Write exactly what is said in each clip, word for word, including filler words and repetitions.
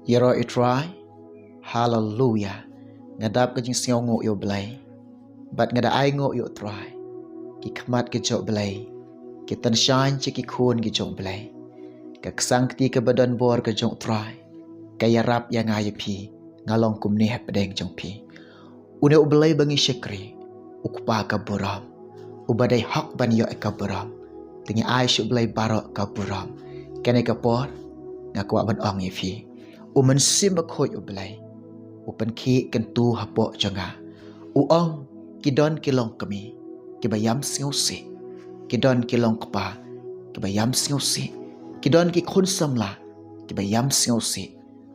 Ïaroh ïa u Trai. Haleluya. Nga dap ka jingsngewnguh ïa u Blei. Bad nga da ai nguh ïa u Trai. Ki khmat ki jong u Blei, ki tyngshaiñ sha ki khun ki jong u Blei. Ka ksangkti kaba don bor ka jong u Trai ka ïarap ïa nga ïa phi. Nga long kumne hapdeng jong phi. Une u Blei ba ngi shakri, u Kpa ka burom, uba dei hok ban ïoh ïa ka burom. Te ngi ai sha u Blei baroh ka burom. Kane ka por nga kwah ban ong ïa phi, U Mynsiem Bakhuid u Blei u pynkhih kyntu hapoh jong nga. U ong, ki don ki longkmie kiba ïam sngewsih, ki don ki longkpa kiba ïam sngewsih, ki don ki khun samla kiba ïam sngewsih.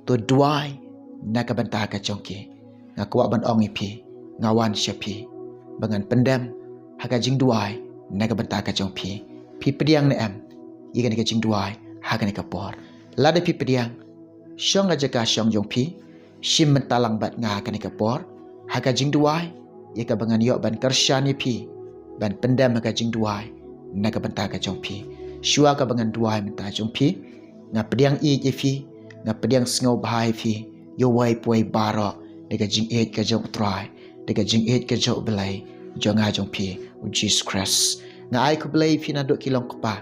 To duwai na ka bynta ka jong ki. Nga kwah ban ong ïa phi, nga wan sha phi ba ngan pyndem ha ka jingduwai na ka bynta ka jong phi. Phi pdiang ne em ïa kane ka jingduwai ha kane ka por? Lada phi pdiang, shong ha jaka shong jong phi, shim bynta lang bad nga ha kane ka por ha ka jingduwai, ïa kaba ngan ïoh ban kyrshan ïa phi ban pyndem ha ka jingduwai na ka bynta ka jong phi. Shuwa kaba ngan duwai mynta jong phi, nga pdiang ïeit ïa phi, nga pdiang sngewbha ïa phi, ïa uwei pa uwei baroh, da ka jingïeit ka jong u Trai, da ka jingïeit ka jong u Blei jong nga jong phi, u Jisu Khrist. Nga ai khublei ïa phi naduh ki longkpa,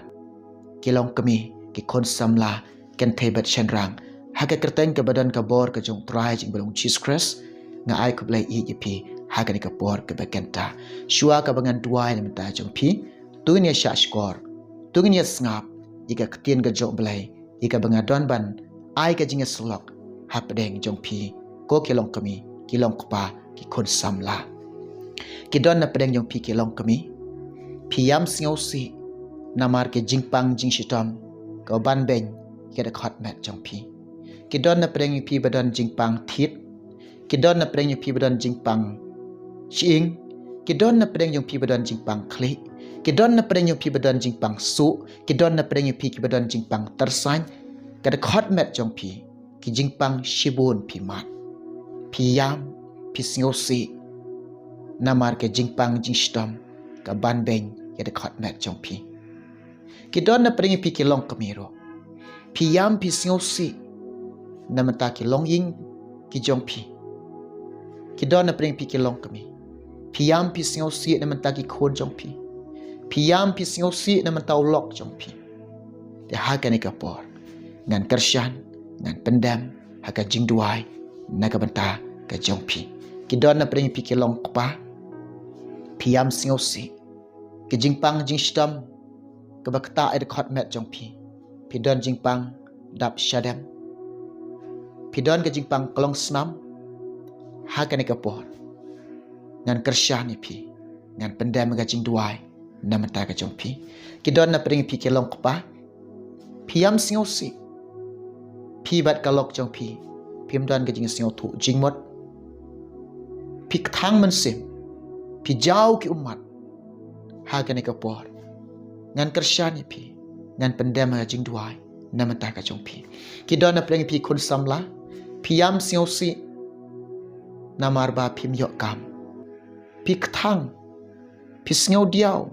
ki longkmie, ki khun samla, kynthei bad shynrang. Ha ka kyrteng kaba don ka bor ka jong u Trai jong ngi ba long Jisu Khrist, nga ai khublei ïeit ïa phi ha kane ka por kaba kynta. Shuwa kaba ngan duwai na ka bynta jong phi, to ngin ïa shah shkor, to ngin ïa sngap ïa ka ktien ka jong u Blei, ïa kaba nga don ban ai ka jingïasyllok hapdeng jong phi, ko ki longkmie, ki longkpa, ki khun samla. Ki don na pdeng jong phi ki longkmie, phi ïam sngewsih namar ki jingpang jingshitom ka ban beiñ ïa ka dkhot met jong phi. Ki don na pdeng jong phi ba don jingpang thied, ki don na pdeng jong phi ba don jingpang shyieng, ki don na pdeng jong phi ba don jingpang khlieh, ki don na pdeng jong phi ba don jingpang suh, ki don na pdeng jong phi ki ba don jingpang tyrsaiñ. Ka dkhot met jong phi, ki jingpang shibun phi mad. Phi ïam, phi sngewsih namar ka jingpang jingshitom ka ban beiñ ïa ka dkhot met jong phi. Ki don na pdeng jong phi ki longkmie ruh, phi ïam phi sngewsih na bynta ki longïing ki jong phi. Ki don na pdeng jong phi ki longkmie, phi ïam phi sngewsih na bynta ki khun jong phi, phi ïam phi sngewsih na bynta u lok jong phi. Te ha kane ka por ngan kyrshan, ngan pyndem ha ka jingduwai na ka bynta ka jong phi. Ki don na pdeng jong phi ki longkpa, phi ïam sngewsih, ki jingpang jingshitom kaba ktah ïa ka dkhot met jong phi. Phi don jingpang dap shadem, phi don ka jingpang klongsnam. Ha kane ka por ngan kyrshan ïa phi, ngan pyndem ha ka jingduwai na bynta ka jong phi. Ki don na pdeng jong phi ki longkpa, phi ïam sngewsih, phi bad ka lok jong phi phim don ka jingsngewthuh jingmut, phi kthang mynsiem, phi jaw ki ummat. Ha kane ka por ngan kyrshan ïa phi, ngan pyndem ha ka jingduwai na bynta ka jong phi. Ki don na pdeng jong phi khun samla, phi ïam sngewsih namar ba phim ïoh kam, phi kthang, phi sngewdiaw,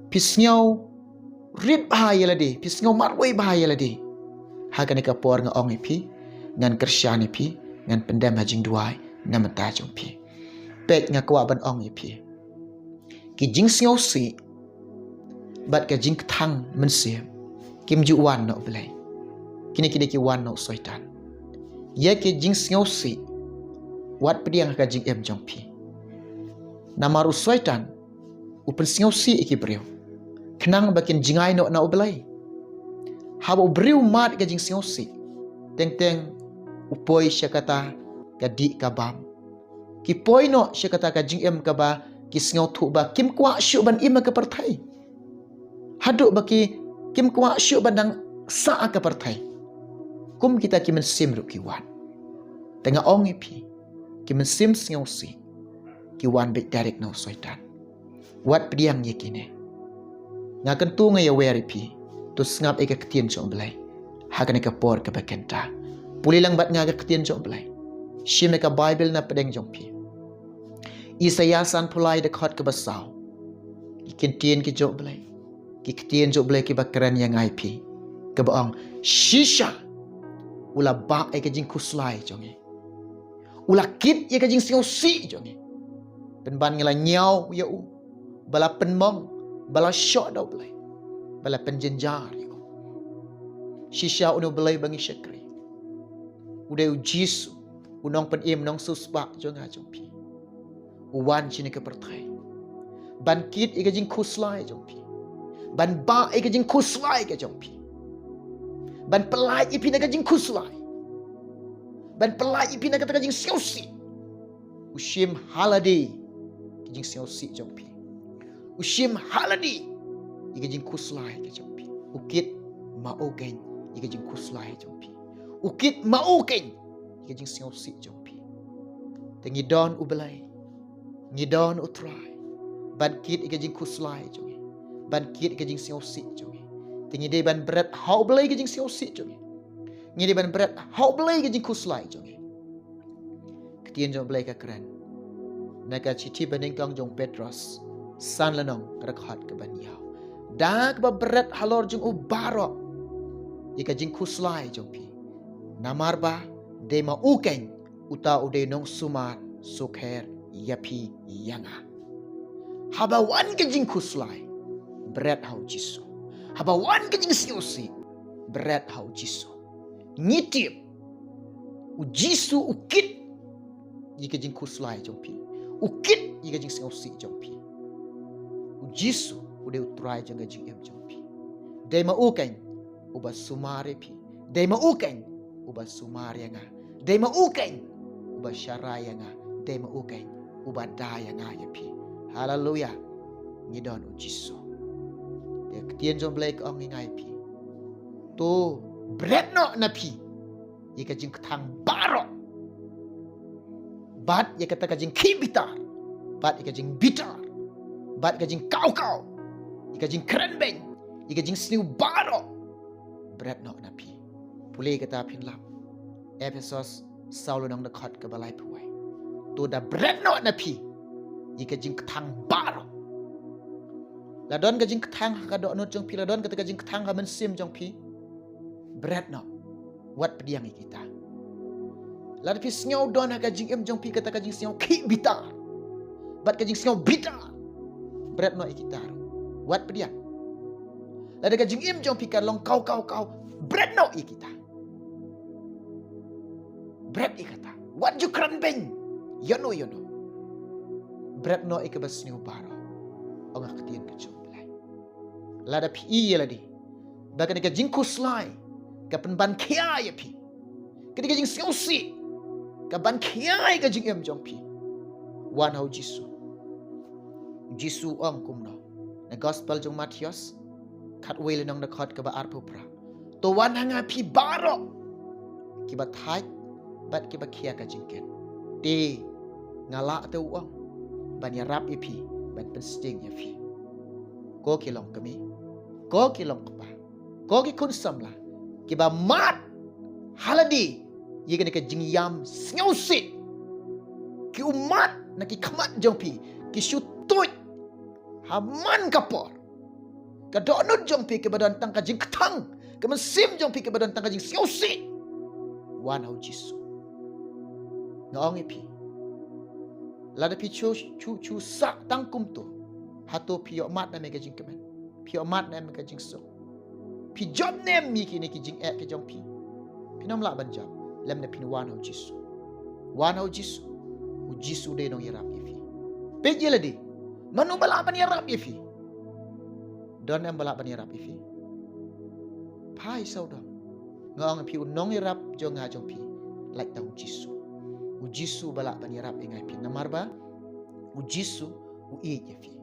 phi sngewrit bha ïa lade, phi sngewmarwei bha ïa lade. Ha kane ka por nga ong ïa phi, ngan kyrshan ïa phi, ngan pyndem ha jingduwai na bynta jong phi. Peit, nga kwah ban ong ïa phi, ki jingsngewsih bad ka jingkthang mynsiem kim ju wan na u Blei. Kine ki dei ki wan na u Soitan. Ïa ki jingsngewsih, wat pdiang ha ka jingim jong phi. Namar u Soitan u pynsngewsih ïa ki briew khnang ba kin jngai noh na u Blei. Haba u briew mad ïa ka jingsngewsih, teng teng u poi sha kata ka dih ka bam. Ki poi noh sha kata ka jingim kaba ki sngewthuh ba kim kwah shuh ban im ha ka pyrthei, haduh ba ki, kim kwah shuh ban dang sah ha ka pyrthei. Kum kita ki mynsiem ruh ki wan. Te nga ong ïa phi, ki mynsiem sngewsih ki wan beit direct na u Soitan. Wat pdiang ïa kine. Nga kyntu, nga ïawer ïa phi, to sngap ïa ka ktien jong u Blei ha kane ka por kaba kynta. Pule lang bad nga ka ktien jong u Blei. Shim ïa ka Baibl na pdeng jong phi. Isaïah sanphew lai, dkhot kaba saw. Ki ktien ki jong u Blei, ki ktien jong u Blei kiba kren ïa nga ïa phi, kaba ong, shisha U la bah ïa ka jingkhuslai jong ngi. U la kit ïa ka jingsngewsih jong ngi. Pynban ngi la ñiew ïa u ba la pynmong, ba la shoh da U Blei, ba la pynjynjar ïa u. Shisha une U Blei ba ngi shakri, u dei U Jisu, u nongpynim, nongsiewspah jong nga jong phi, u wan sha kane ka pyrthei ban kit ïa ka jingkhuslai jong phi, ban bah ïa ka jingkhuslai ka jong phi, ban pyllait ïa phi na ka jingkhuslai, ban pyllait ïa phi na kata ka jingsngewsih. U shim ha lade ka jingsngewsih jong phi. U shim ha lade ïa ka jingkhuslai ka jong phi. U kit ma u keiñ ïa ka jingkhuslai jong phi. U kit ma u keiñ ïa ka jingsngewsih jong phi. Te ngi don U Blei, ngi don U Trai ban kit ïa ka jingkhuslai jong ngi, ban kit ïa ka jingsngewsih jong ngi. Te ngi dei ban bret ha U Blei ïa ka jingsngewsih jong ngi. Ngi dei ban bret ha U Blei ïa ka jingkhuslai jong ngi. Ka ktien jong U Blei ka kren na ka shithi banyngkong jong u Petros, san lynnong, ka dkhot kaba hynñiew: Da kaba bret halor jong u baroh ïa ka jingkhuslai jong phi, namar ba dei ma u keiñ uta u dei nongsumar sukher ïa phi ïa nga. Haba wan ka jingkhuslai, bret ha U Jisu. Haba wan ka jingsngewsih, bret ha U Jisu. Ngi tip U Jisu u kit ïa ka jingkhuslai jong phi, u kit ïa ka jingsngewsih jong phi. U Jisu u dei U Trai jong ka jingim jong phi. Dei ma u keiñ uba sumar ïa phi. Dei ma u keiñ uba sumar ïa nga. Dei ma u keiñ uba sharai ïa nga. Dei ma u keiñ uba da ïa nga ïa phi. Haleluya. Ngi don U Jisu. Te ka ktien jong U Blei ka ong ïa nga ïa phi, to bret noh na phi ïa ka jingkthang baroh, bad ïa kata ka jingkhih bitar, bad ïa ka jingbitar, bad ïa ka jingkawkaw, ïa ka jingkrenbeiñ, ïa ka jingsniew baroh. Bret noh na phi. Pule kata phin lap. Ephesos saw lynnong, dkhot kaba laiphew wei. To da bret noh na phi ïa ka jingkthang baroh. La don ka jingkthang ha ka dohnud jong phi, la don kata ka jingkthang ha mynsiem jong phi, bret noh. Wat pdiang ïa kita. Lada phi sngew don ha ka jingim jong phi kata ka jingsngew khih bitar bad ka jingsngew bitar, bret noh ïa kita. Wat pdiang. Lada ka jingim jong phi ka long kawkawkaw, bret noh ïa kita. Bret ïa kata. Wat ju krenbeiñ ïano ïano. Bret noh ïa kaba sniew baroh, ong ka ktien ka jong U Blei. Lada phi ïohi ïa lade ba kane ka jingkhuslai ka pynban khia ïa phi, kane ka jingsngewsih ka ban khia ïa ka jingim jong phi, wan ha U Jisu. U Jisu u ong kumno na Gospel jong u Mathaios, khatwei lynnong, dkhot kaba arphew phra: To wan ha nga phi baroh kiba thait bad kiba khia ka jingkit, te nga lah te, u ong, ban ïarap ïa phi, ban pynsting ïa phi. Ko ki longkmie, ko ki longkpa, ko ki khun samla kiba mad ha lade ïa kane ka jingïam sngewsih, ki u mad na ki khmat jong phi, ki shu tuid ha man ka por. Ka dohnud jong phi kaba don tang ka jingkthang, ka mynsiem jong phi kaba don tang ka jingsngewsih, wan ha U Jisu. Nga ong ïa phi, lada phi shu shu shu sah tang kumto, hato phi ïoh mad ne em ïa ka jingkmen? Phi ïoh mad ne em ïa ka jingsuk? Phi jop ne em ïa kine ki jingeh ki jong phi? Phin ym lah ban jop lymne phin wan ha U Jisu. Wan ha U Jisu. U Jisu u dei nongïarap ïa phi. Peit ïa lade, mano ba lah ban ïarap ïa phi? Don ne em ba lah ban ïarap ïa phi? Phai sawdong. Nga ong ïa phi, u nongïarap jong nga jong phi, lait tang U Jisu. U Jisu ba lah ban ïarap ïa nga ïa phi, namar ba U Jisu u ïeit ïa phi.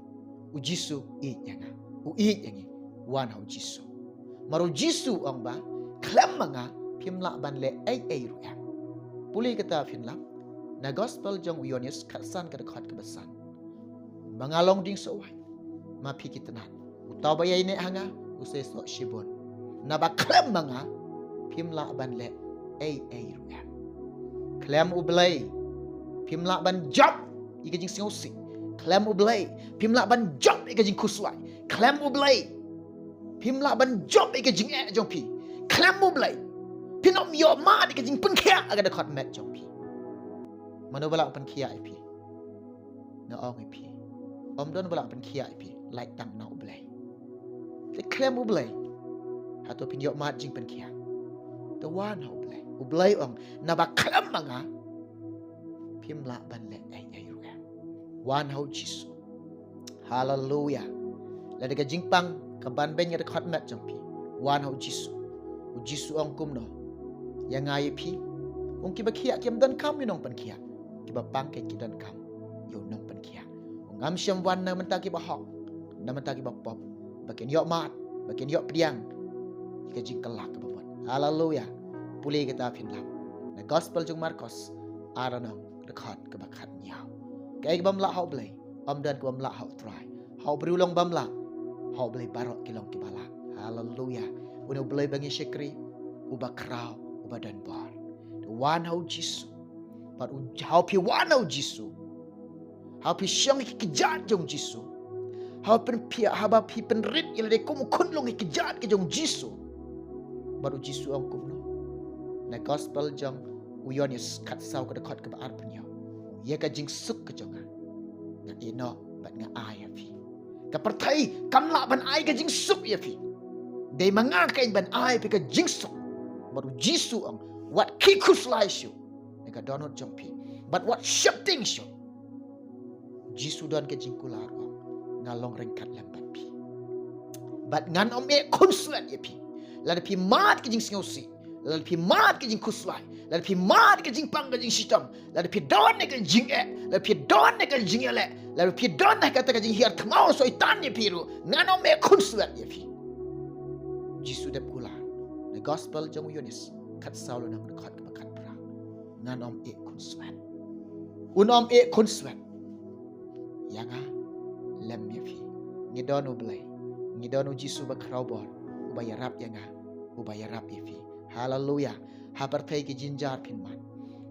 U Jisu u ïeit ïa nga, u ïeit ïa ngi. Wan ha U Jisu. Namar U Jisu u ong ba khlem ma nga phim lah ban leh ei ei ruh em. Pule kata phin lap na Gospel jong u Ïoannis khatsan, ka dkhot kaba san: Ma nga long dieng sohwait, ma phi ki tnat. Uta uba ïaineh ha nga u sa ïasoh shibun, naba khlem ma nga phim lah ban leh ei ei ruh em. Khlem U Blei phim lah ban jop ïa ka jingsngewsih. Khlem U Blei phim lah ban jop ïa ka jingkhuslai. Khlem U Blei phim lah ban jop ïa ka jingeh jong phi. Khlem U Blei Phin ym ïoh mad ïa ka jingpynkhiah ha ka dkhot met jong phi. Mano ba lah pynkhiah ïa phi? Nga ong ïa phi, ym don ba lah pynkhiah ïa phi, lait tang na U Blei. Te khlem U Blei, hato phin ïoh mad jingpynkhiah? Te wan ha U Blei. U Blei ong, naba khlem ma nga phim lah ban leh ei ei ruh. Wan ha U Jisu. Haleluya. Lada ka jingpang ka ban beiñ ha ka dkhot met jong phi, wan ha U Jisu. U Jisu ong kumno ïa nga ïa phi? Ong, kiba khiah kim donkam ïa u nongpynkhiah, kiba pang ki donkam ïa u nongpynkhiah. Ong, ngam shym wan na bynta kiba hok, na bynta kiba pop, ba kin ïoh mad, ba kin ïoh pdiang ïa ka jingkylla kaba mut. Haleluya. Pule kata phin lap na gospel jong Markos, ar lynnong, dkhot kaba khathynñiew. Kaei ka bym lah ha U Blei, ym don ka bym lah ha U Trai. Ha u briew long bym lah, ha U Blei baroh ki long kiba lah. Haleluya. Une U Blei ba ngi shakri, uba khraw, uba don bor. Te wan ha U Jisu. Bad u, haba phi wan ha U Jisu, haba phi shong ha ki kjat jong U Jisu, haba phi, haba phi pynrit ïa lade kum u khunlung ha ki kjat ki jong U Jisu, bad U Jisu ong kumno na gospel jong u Ïoannis khatsaw, ka dkhot kaba arphew hynñiew, ïa ka jingsuk ka jong nga, nga ïehnoh bad nga ai ïa phi. Ka pyrthei kam lah ban ai ka jingsuk ïa phi. Dei ma nga keiñ ban ai ïa phi ka jingsuk. Bad U Jisu ong, wat khie khuslai shuh na ka dohnud jong phi, bad wat sheptieng shuh. U Jisu don ka jingkular, ong, nga long ryngkat lem bad phi. Bad ngan ym eh khunswet ïa phi. Lada phi mad ka jingsngewsih, lada phi mad ka jingkhuslai, lada phi mad ka jingpang ka jingshitom, lada phi don ïa ka jingeh, lada phi don ïa ka jingeh leh, lada phi don ïa kata ka jinghiar thma u Soitan ïa phi ruh, ngan ym eh khunswet ïa phi. U Jisu dep kular na gospel jong u Ïoannis khatsaw lynnong, dkhot kaba khatphra, ngan ym eh khunswet. Un ym eh khunswet ïa nga lem ïa phi. Ngi don U Blei, ngi don U Jisu ba khraw bor, uba ïarap ïa nga, uba ïarap ïa phi. Haleluya. Ha pyrthei ki jynjar phin mad,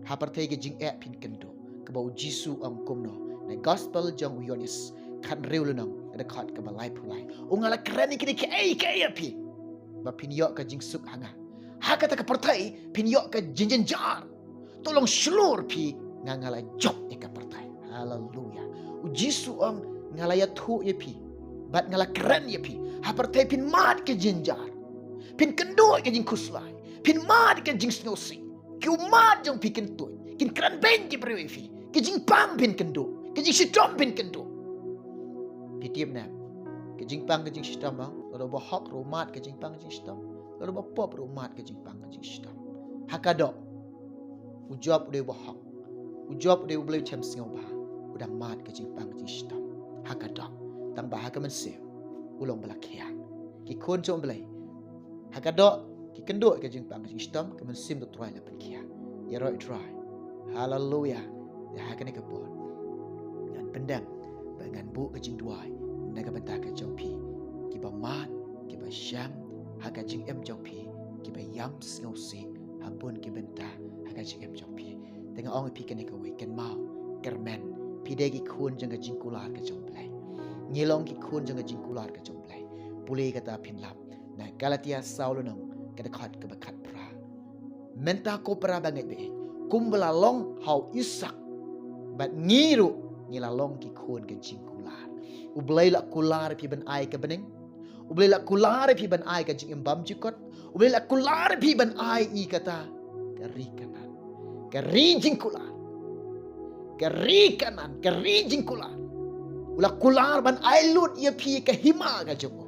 ha pyrthei ki jingeh phin kynduh, kaba U Jisu ong kumno na gospel jong u Ïoannis khathynriew lynnong, dkhot kaba laiphew lai, ong, nga la kren ïa kine kiei kiei ïa phi, ba phin ïoh ka jingsuk ha nga. Ha kata ka pyrthei phin ïoh ka jingjynjar. To long shlur phi, nga, nga la jop ïa ka pyrthei. Haleluya. U Jisu ong, nga la ïathuh ïa phi, bad nga la kren ïa phi. Ha pyrthei phin mad ka jynjar, phin kynduh ka jingkhuslai, phin mad ka jingsngewsih. Ki ummat jong phi kin tuid, kin kren beiñ ki briew ïa phi. Ki jingpang phin kynduh, ki jingshitom phin kynduh. Phi tip ne, ki jingpang ki jingshitom, lada uba hok ruh u mad ki jingpang ki jingshitom, lada uba pop ruh u mad ki jingpang ki jingshitom. Ha ka doh, u Job u dei uba hok, u Job u dei u Blei u shem sngewbha, u dang mad ki jingpang ki jingshitom. Ha ka doh, tang ba ha ka mynsiem u long ba la khiah. Ki khun jong u Blei, ha ka doh ki kynduh ki jingpang ki jingshitom, ka mynsiem U Trai la pynkhiah. Ïaroh U Trai. Haleluya. Te ha kane ka por ngan pyndem bad ngan buh ka jingduwai na ka bynta ka jong phi, kiba mad, kiba shem ha ka jingim jong phi, kiba ïam sngewsih ha bun ki bynta ha ka jingim jong phi. Te nga ong ïa phi kane kawei, kynmaw, kyrmen, phi dei ki khun jong ka jingkular ka jong U Blei. Ngi long ki khun jong ka jingkular ka jong U Blei. Pule kata phin lap na Galatia saw lynnong, ka dkhot kaba khatphra. Mynta ko para bangeit baieit, kumba la long ha u Isaak, bad ngi ruh ngi la long ki khun ka jingkular. U Blei la kular ïa phi ban ai ka bneng. U Blei la kular ïa phi ban ai ka jingim bymjukut. U Blei la kular ïa phi ban ai ïa kata ka ri Kanaan, ka ri jingkular. Ka ri Kanaan, ka ri jingkular. U la kular ban ai lut ïa phi ka hima ka jong u.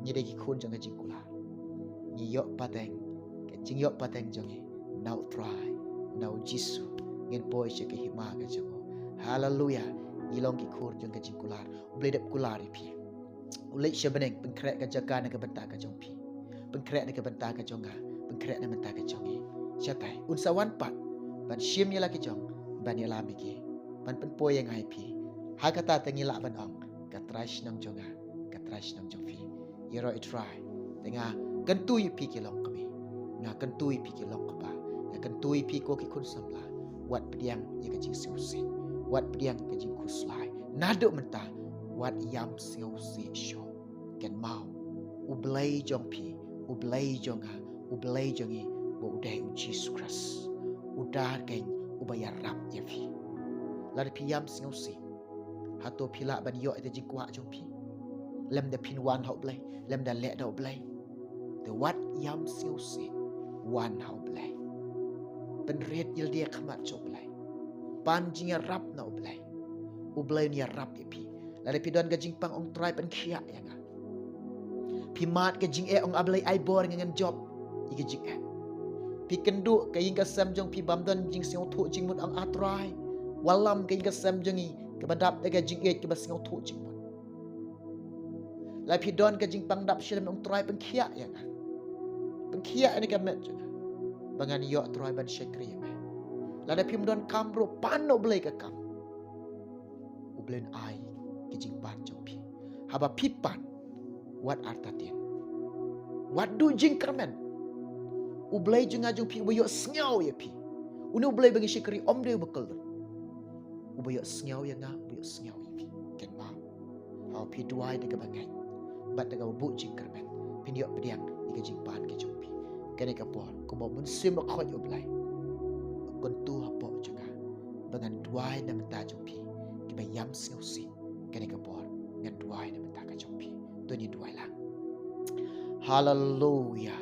Ngi dei ki khun jong ka jingkular. Ngi ïoh pateng, ka jingïoh pateng jong ngi na U Trai, na U Jisu, ngin poi sha ka hima ka jong u. Haleluya. Ngi long ki khun jong ka jingkular. U Blei dep kular ïa phi. U leit sha bneng pynkhreh ka jaka na ka bynta ka jong phi, pynkhreh na ka bynta ka jong nga, pynkhreh na ka bynta ka jong ngi. Shatai un sa wan pat ban shim ïa la ki jong, ban ïalam ïa ki, ban pynpoi ïa nga ïa phi. Ha kata te ngi lah ban ong, ka trai shnong jong nga, ka trai shnong jong phi. Ïaroh U Trai. Te nga kyntu ïa phi ki longkmie, nga kyntu ïa phi ki longkpa, nga kyntu ïa phi ko ki khun samla, wat pdiang ïa ka jingsngewsih, wat pdiang ka jingkhuslai. Naduh mynta wat ïam sngewsih shuh. Kynmaw, U Blei jong phi, U Blei jong nga, U Blei jong ngi, U dei u Jisu Khrist, u da keiñ uba ïarap ïa phi. Lada phi ïam sngewsih, hato phi lah ban ïoh ïa ka jingkwah jong phi? Lymda phin wan ha U Blei, lymda leh da U Blei. Te wat ïam sngewsih, wan ha U Blei. Pynrit ïalade ha khmat jong U Blei. Pan jingïarap na U Blei. U Blei un ïarap ïa phi. Lada phi don ka jingpang, ong Trai pynkhiah ïa nga. Phi mad ka jingeh, ong A Blei ai bor ïa nga ngan jop ïa ka jingeh. Phi kynduh ka ïing ka sem jong phi bym don jingsngewthuh jingmut, ong A Trai, wallam ka ïing ka sem jong ngi kaba dap da ka jingïeit kaba sngewthuh jingmut. Lada phi don ka jingpang dap sha lynti, ong Trai pynkhiah ïa nga. Pynkhiah ïa ka met jong nga ba ngan ïoh, Trai, ban shakri ïa me. Lada phim don kam ruh, pan na U Blei ka kam. U Blei un ai ka jingpan jong phi. Haba phi pan, wat artatien, wat duh jingkyrmen. U Blei jong nga jong phi uba ïohsngew ïa phi, une U Blei ba ngi shakri, um dei uba kyllut. Uba ïohsngew ïa nga, uba ïohsngew ïa phi. Kynmaw, haba phi duwai da kaba ngeit bad da kaba buh jingkyrmen, phin ïoh pdiang ïa ka jingpan ka jong phi. Kane ka por, kumba U Mynsiem Bakhuid U Blei u kyntu hapoh jong nga ba ngan duwai na bynta jong phi kiba ïam sngewsih, kane ka por ngan duwai na bynta ka jong phi. To ngin duwai lang. Haleluya.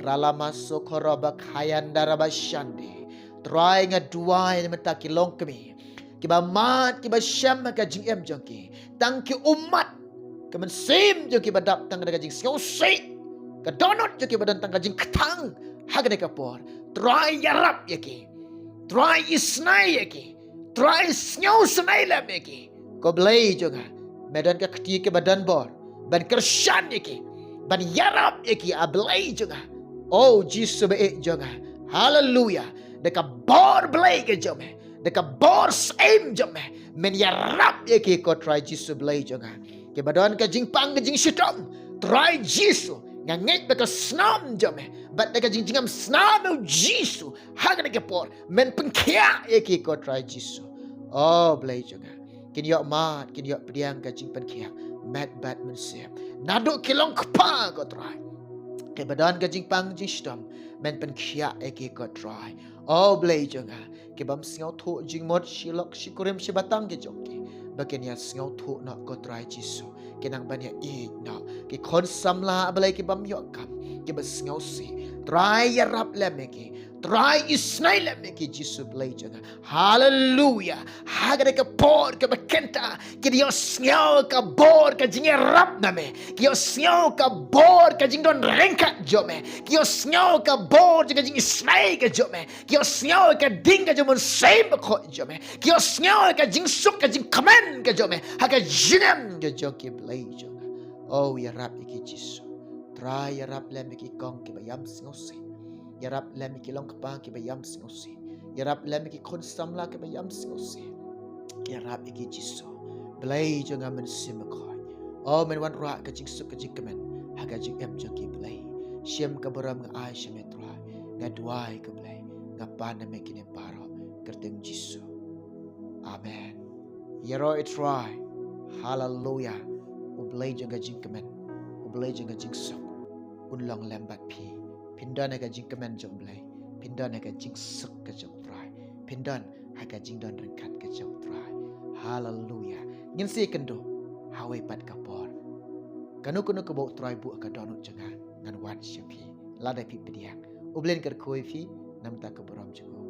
Ralama sokoro ba khayanda raba shande. Trai, nga duwai na bynta ki longkmie kiba mad, kiba shem ha ka jingim jong ki. Tang ki ummat, ka mynsiem jong ki ba dap tang da ka jingsngewsih, ka dohnud jong ki ba don tang ka jingkthang ha kane ka por. Trai, ïarap ïa ki. Trai, isnei ïa ki. Trai, sngewsnei lem ïa ki. Ko Blei jong nga, me don ka kti kaba don bor ban kyrshan ïa ki, ban ïarap ïa ki, A Blei jong nga. O Jisu ba ïeit jong nga. Haleluya. Da ka bor Blei ka jong me, da ka bor syiem jong me, men ïarap ïa ki, ko Trai Jisu Blei jong nga. Kiba don ka jingpang ka jingshitom, Trai Jisu, nga ngeit ba ka snam jong me bad da ka jingjngem snam jong U Jisu ha kane ka por, men pynkhiah ïa ki, ko Trai Jisu. O Blei jong nga, kin ïoh mad, kin ïoh pdiang ka jingpynkhiah met bad mynsiem naduh ki longkpa, ko Trai. Kiba don ka jingpang jingshitom, men pynkhiah ïa ki, ko Trai. O Blei jong nga, ki bym sngewthuh jingmut, shi lok shi kurim shi batang ki jong ki, ba kin ïa sngewthuh noh, ko Trai Jisu. Kin nang ban ïa ïeit noh. Ki khun samla, A Blei, ki bym ïoh kam, kiba sngewsih, Trai, ïarap lem ïa ki. Trai, isnei lem ïa ki, Jisu Blei jong nga. Haleluya. Ha kane ka por kaba kynta, ki ïohsngew ka bor ka jingïarap na me. Ki ïohsngew ka bor ka jingdon ryngkat jong me. Ki ïohsngew ka bor jong ka jingisnei ka jong me. Ki ïohsngew ka ding ka jong U Mynsiem Bakhuid jong me. Ki ïohsngew ka jingsuk ka jingkmen ka jong me ha ka jingim ka jong ki, Blei jong nga. O, ïarap ïa ki, Jisu. Trai, ïarap lem ïa ki kong kiba ïam sngewsih. Ïarap lem ïa ki longkpa kiba ïam sngewsih. Ïarap lem ïa ki khun samla kiba ïam sngewsih. Ïarap ïa ki, Jisu. Blei jong nga, Mynsiem Bakhuid, o, men wanrah ka jingsuk ka jingkmen ha ka jingim jong ki, Blei. Shim ka burom nga ai sha me, Trai. Nga duwai, ko Blei, nga pan na me kine baroh, kyrteng Jisu. Amen. Ïaroh, Trai. Haleluya. U Blei jong ka jingkmen, U Blei jong ka jingsuk, un long lem bad phi. Phin don ha ka jingkmen jong U Blei. Phin don ha ka jingsuk ka jong U Trai. Phin don ha ka jingdon ryngkat ka jong U Trai. Haleluya. Ngin sa ïakynduh ha kawei pat ka por. Kano kano kaba U Trai buh ha ka dohnud jong nga, ngan wan sha phi. Lada phi pdiang, U Blei un kyrkhu ïa phi na ka bynta ka burom jong U.